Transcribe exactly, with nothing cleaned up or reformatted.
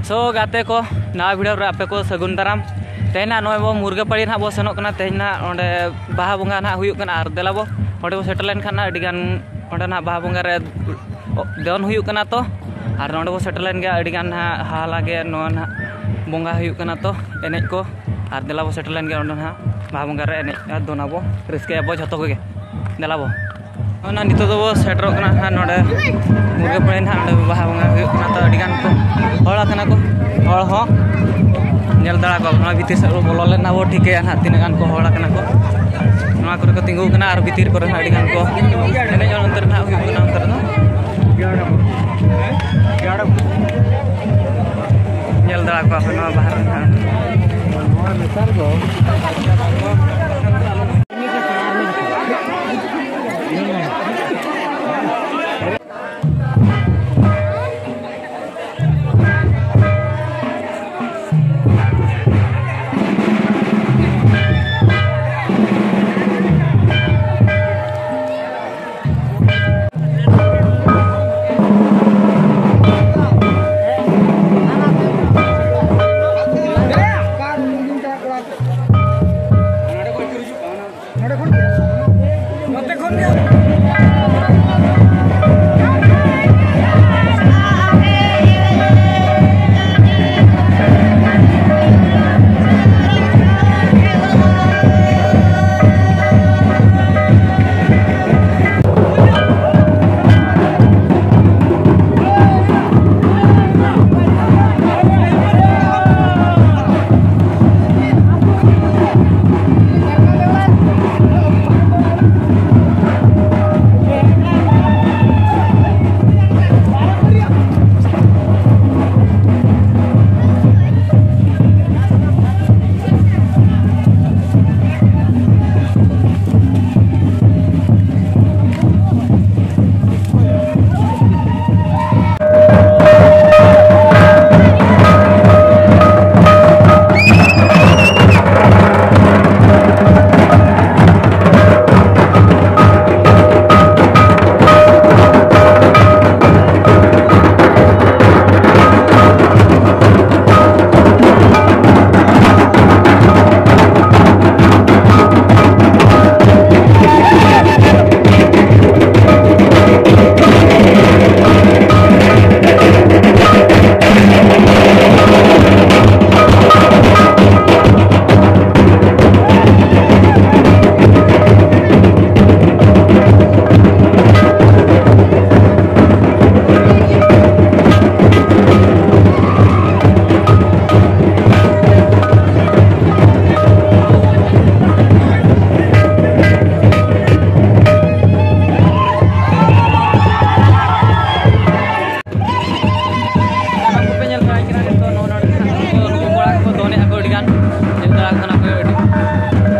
So ᱜᱟᱛᱮ ᱠᱚ, ᱱᱟᱣᱟ ᱵᱷᱤᱰᱤᱭᱳ ᱨᱮ ᱟᱯᱮ ᱠᱚ ᱥᱟᱹᱜᱩᱱ ᱫᱟᱨᱟᱢ᱾ ᱛᱮᱦᱮᱧ ᱱᱟᱜ ᱱᱚᱜᱼᱚᱭ ᱵᱚ ᱢᱩᱨᱜᱟᱹᱯᱟᱲᱤ ᱱᱟᱜ ᱵᱚ ᱥᱮᱱᱚᱜ ᱠᱟᱱᱟ᱾ ᱛᱮᱦᱮᱧ ᱱᱟᱜ ᱚᱸᱰᱮ ᱵᱟᱦᱟ ᱵᱚᱸᱜᱟ ᱱᱟᱜ ᱦᱩᱭᱩᱜ ᱠᱟᱱᱟ, ᱟᱨ ᱫᱮᱞᱟ ᱵᱚ ᱚᱸᱰᱮ ᱵᱚ ᱥᱮᱴᱮᱨ ᱞᱮᱱᱠᱷᱟᱱ ᱱᱟᱜ ᱟᱹᱰᱤ ᱜᱟᱱ ᱚᱸᱰᱮ ᱱᱟᱜ ᱵᱟᱦᱟ ᱵᱚᱸᱜᱟ ᱨᱮ ᱫᱚᱱ ᱦᱩᱭᱩᱜ ᱠᱟᱱᱟ ᱛᱚ᱾ ᱟᱨ ᱱᱚᱸᱰᱮ ᱵᱚ ᱥᱮᱴᱮᱨ ᱞᱮᱱ ᱜᱮ, ᱟᱹᱰᱤ ᱜᱟᱱ ᱱᱟᱜ ᱦᱟᱦᱟᱞᱟ ᱜᱮ ᱱᱚᱣᱟ ᱱᱟᱜ ᱵᱚᱸᱜᱟ ᱦᱩᱭᱩᱜ ᱠᱟᱱᱟ ᱛᱚ, ᱮᱱᱮᱡ ᱠᱚ᱾ ᱟᱨ ᱫᱮᱞᱟ ᱵᱚ ᱥᱮᱴᱮᱨ ᱞᱮᱱ ᱜᱮ ᱚᱸᱰᱮ ᱱᱟᱜ ᱵᱟᱦᱟ ᱵᱚᱸᱜᱟ ᱨᱮ ᱮᱱᱮᱡ ᱟᱨ ᱫᱚᱱ ᱟᱵᱚ, ᱨᱟᱹᱥᱠᱟᱹᱭᱟᱵᱚ ᱡᱷᱚᱛᱚ ᱠᱚᱜᱮ᱾ ᱫᱮᱞᱟ ᱵᱚ᱾ ᱚᱱᱟ ᱱᱤᱛᱚᱜ ᱫᱚᱵᱚ ᱥᱮᱴᱮᱨᱚᱜ ᱠᱟᱱᱟ ᱦᱟᱸᱜ ᱱᱚᱰᱮ ᱢᱩᱨᱜᱟᱹᱯᱟᱲᱤ ᱱᱟᱦᱟᱜ, ᱚᱸᱰᱮ ᱵᱟᱦᱟ ᱵᱚᱸᱜᱟ ᱦᱩᱭᱩᱜ ᱠᱟᱱᱟ᱾ ᱛᱚ ᱟᱹᱰᱤ ᱜᱟᱱ ᱠᱚ ᱦᱚᱲ ᱟᱠᱟᱱᱟ ᱠᱚ, ᱦᱚᱲ ᱦᱚᱸ ᱧᱮᱞ ᱫᱟᱲᱟ ᱠᱚᱣᱟ᱾ ᱱᱚᱣᱟ ᱵᱷᱤᱛᱤᱨ ᱥᱮᱫ ᱵᱚ ᱵᱚᱞᱚ ᱞᱮᱱᱟ ᱵᱚ, ᱴᱷᱤᱠᱟᱹᱭᱟ ᱱᱟᱦᱟᱜ ᱛᱤᱱᱟᱹᱜ ᱜᱟᱱ ᱠᱚ ᱦᱚᱲ ᱟᱠᱟᱱᱟ ᱠᱚ᱾ ᱱᱚᱣᱟ ᱠᱚᱨᱮ ᱠᱚ ᱛᱤᱸᱜᱩ ᱠᱟᱱᱟ ᱟᱨ ᱵᱷᱤᱛᱤᱨ ᱠᱚᱨᱮ ᱱᱟᱦᱟᱜ ᱟᱹᱰᱤ ᱜᱟᱱ ᱠᱚ ᱮᱱᱮᱡ ᱚᱱᱛᱮ ᱨᱮ ᱱᱟᱦᱟᱜ ᱦᱩᱭᱩᱜ ᱠᱟᱱᱟ, ᱚᱱᱛᱮ ᱨᱮᱫᱚ ᱧᱮᱞ ᱫᱟᱲᱟ ᱠᱚᱣᱟ ᱯᱮ ᱱᱚᱣᱟ ᱵᱟᱦᱟ ᱨᱮ ᱱᱟᱦᱟᱜ᱾ ᱢᱚᱱᱮ ᱟᱠᱚ ᱟᱹᱰᱤ ᱜᱟᱱ ᱧᱮᱞ ᱫᱟᱲᱮᱭᱟᱜ ᱠᱟᱱᱟ ᱯᱮ ᱟᱹᱰᱤ